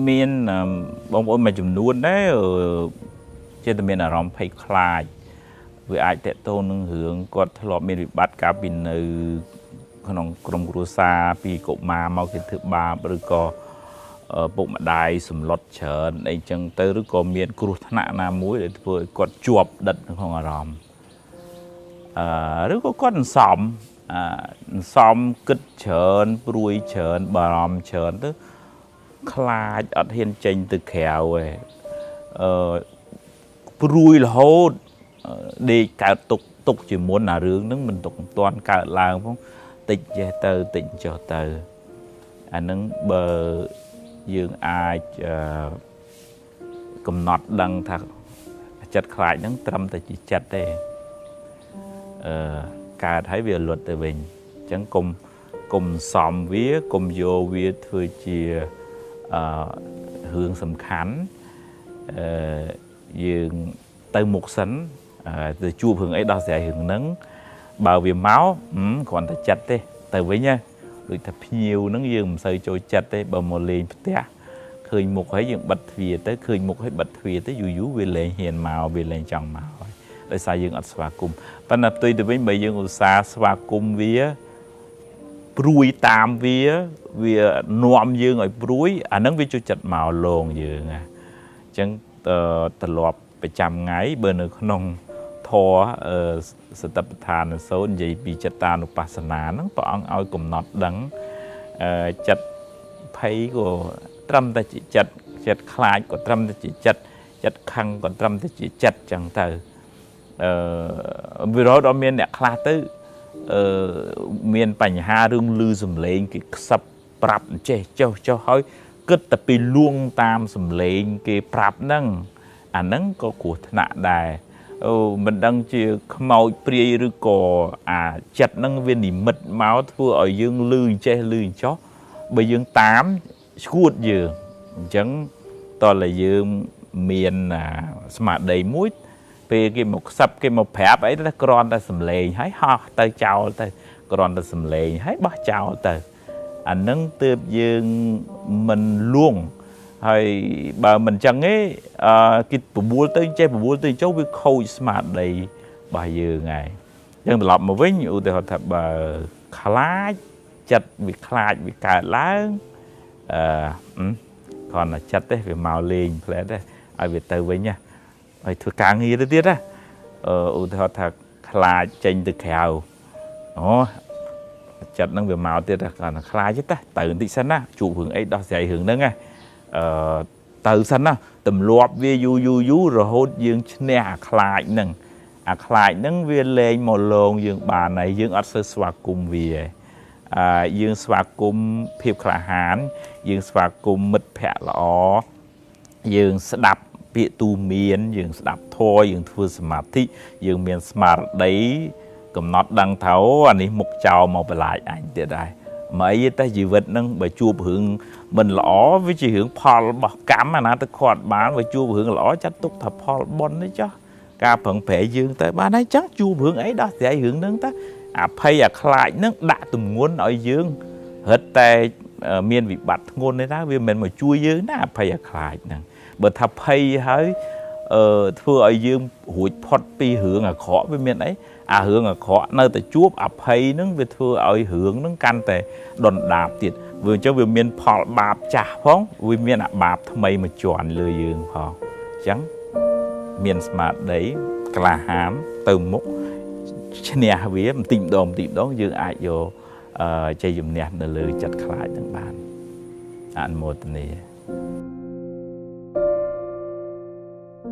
មានបងប្អូនមួយចំនួនដែរចេះតែមានអារម្មណ៍ភ័យខ្លាចវាអាចតេតូននឹងរឿងគាត់ធ្លាប់មានវិបត្តិកាលពីនៅក្នុងក្រុមគ្រួសារពីកុមារមកគេធ្វើបាបឬក៏ពុកម្ដាយសម្លុតច្រើនអីចឹងទៅឬក៏មានគ្រោះថ្នាក់ណាមួយដែលធ្វើឲ្យគាត់ជាប់ដិតក្នុងអារម្មណ៍ឬក៏គាត់អន្សំគិតច្រើនព្រួយច្រើនបារម្ភច្រើនទៅខ្លាចអត់ហ៊ានចេញទៅក្រៅឯងព្រួយរហូតដេកកើតទុកជាមុនអារឿងហ្នឹងមិនទុកមិនទាន់កើតឡើងផងតិចចេះទៅតិចចុះទៅអាហ្នឹងបើយើងអាចកំណត់ដឹងថាចិត្តខ្លាចហ្នឹងត្រឹមតែជាចិត្តទេកើតហើយវាលុតទៅវិញអញ្ចឹងកុំសំវាកុំយកវាធ្វើជារឿងសំខាន់យើងទៅមុខសិនទៅជួបរឿងអីដោះស្រាយរឿងហ្នឹងបើវាមកគ្រាន់តែចិត្តទេទៅវិញណាដូចថាភ្ញៀវហ្នឹងយើងមិនសូវចូលចិត្តទេបើមកលេងផ្ទះឃើញមុខហើយយើងបិទទ្វារទៅឃើញមុខហើយបិទទ្វារទៅយូរយូរវាលែងហ៊ានមកវាលែងចង់មកហើយដោយសារយើងអត់ស្វាគមន៍ប៉ុន្តែផ្ទុយទៅវិញបើយើងឧស្សាហ៍ស្វាគមន៍វាព្រួយតាមវាវានាំយើងឲ្យព្រួយអាហ្នឹងវាចូលចិត្តមកលងយើងណាអញ្ចឹងត្រឡប់ប្រចាំថ្ងៃបើនៅក្នុងធម៌សតិប្បដ្ឋានសូត្រនិយាយពីចិត្តានុបស្សនាហ្នឹងព្រះអង្គឲ្យកំណត់ដឹងចិត្តភ័យក៏ត្រឹមតែជាចិត្តចិត្តខ្លាចក៏ត្រឹមតែជាចិត្តចិត្តខឹងក៏ត្រឹមតែជាចិត្តចឹងទៅវារហូតដល់មានអ្នកខ្លះទៅមានបញ្ហារឿងលឺសំឡេងគេខ្សឹបប្រាប់ចេះចុះចុះហើយគិតតែពីលួងតាមសំឡេងគេប្រាប់ហ្នឹងអាហ្នឹងក៏គ្រោះថ្នាក់ដែរមិនដឹងជាខ្មោចព្រាយឬក៏អាចិត្តហ្នឹងវានិមិត្តមកធ្វើឲ្យយើងលឺចេះលឺចុះបើយើងតាមឈួតយើងអញ្ចឹងតើយើងមានស្មារតីមួយពេលគេមកខ្សឹបគេមកប្រាប់អីទៅគ្រាន់តែសំឡេងហើយហោះទៅចោលទៅគ្រាន់តែសំឡេងហើយបោះចោលទៅអានឹងទើបយើងមិនលួងហើយបើមិនចឹងទេគេបបួលទៅចេះបបួលទៅចុះវាខូចស្មារតីរបស់យើងហើយយើងត្រឡប់មកវិញឧទាហរណ៍ថាបើខ្លាចចិត្តវាខ្លាចវាកើតឡើងគ្រាន់តែចិត្តទេវាមកលេងផ្លែទេឲ្យវាទៅវិញណាហើយធ្វើការងារទៅទៀតណាឧទាហរណ៍ថាខ្លាចចេញទៅក្រៅអូចិត្តហ្នឹងវាមកទៀតគ្រាន់តែខ្លាចទេទៅបន្តិចសិនណាជួបរឿងអីដោះស្រាយរឿងហ្នឹងណាទៅសិនណាទម្លាប់វាយូរយូរយូររហូតយើងឈ្នះអាខ្លាចហ្នឹងអាខ្លាចហ្នឹងវាលែងមកលងយើងបានហើយយើងអត់សូវស្វាគមន៍វាយើងស្វាគមន៍ភាពក្លាហានយើងស្វាគមន៍មិត្តភក្តិល្អយើងស្ដាប់ពាក្យទូមានយើងស្ដាប់ធម៌យើងធ្វើសមាធិយើងមានស្មារតីកំណត់ដឹងថាអានេះមុខចោលមកបន្លាចអញទៀតដែរមិនអីទេជីវិតហ្នឹងបើជួបរឿងមិនល្អវាជារឿងផលរបស់កម្មអាណាទៅខាត់បានបើជួបរឿងល្អចាត់ទុកថាផលបុណ្យនេះចុះការប្រឹងប្រែងយើងទៅបានហើយចឹងជួបរឿងអីដោះស្រាយរឿងហ្នឹងទៅអភ័យអាខ្លាចហ្នឹងដាក់ទម្ងន់ឲ្យយើងរឹតតែមានវិបត្តិធ្ងន់នេះណាវាមិនមកជួយយើងណាអភ័យអាខ្លាចហ្នឹងបើថាភ័យហើយធ្វើឲ្យយើងរួចផុតពីរឿងអាក្រក់វាមានអីអារឿងអាក្រក់នៅតែជួបអភ័យហ្នឹងវាធ្វើឲ្យរឿងហ្នឹងកាន់តែដុនដាបទៀតវាអញ្ចឹងវាមានផលបាបចាស់ផងវាមានអាបាបថ្មីមកជន់លើយើងផងអញ្ចឹងមានស្មារតីក្លាហានទៅមុខឈ្នះវាបន្តិចម្ដងបន្តិចម្ដងយើងអាចយកជ័យជំនះនៅលើចិត្តខ្លាចហ្នឹងបានអនុមោទនា។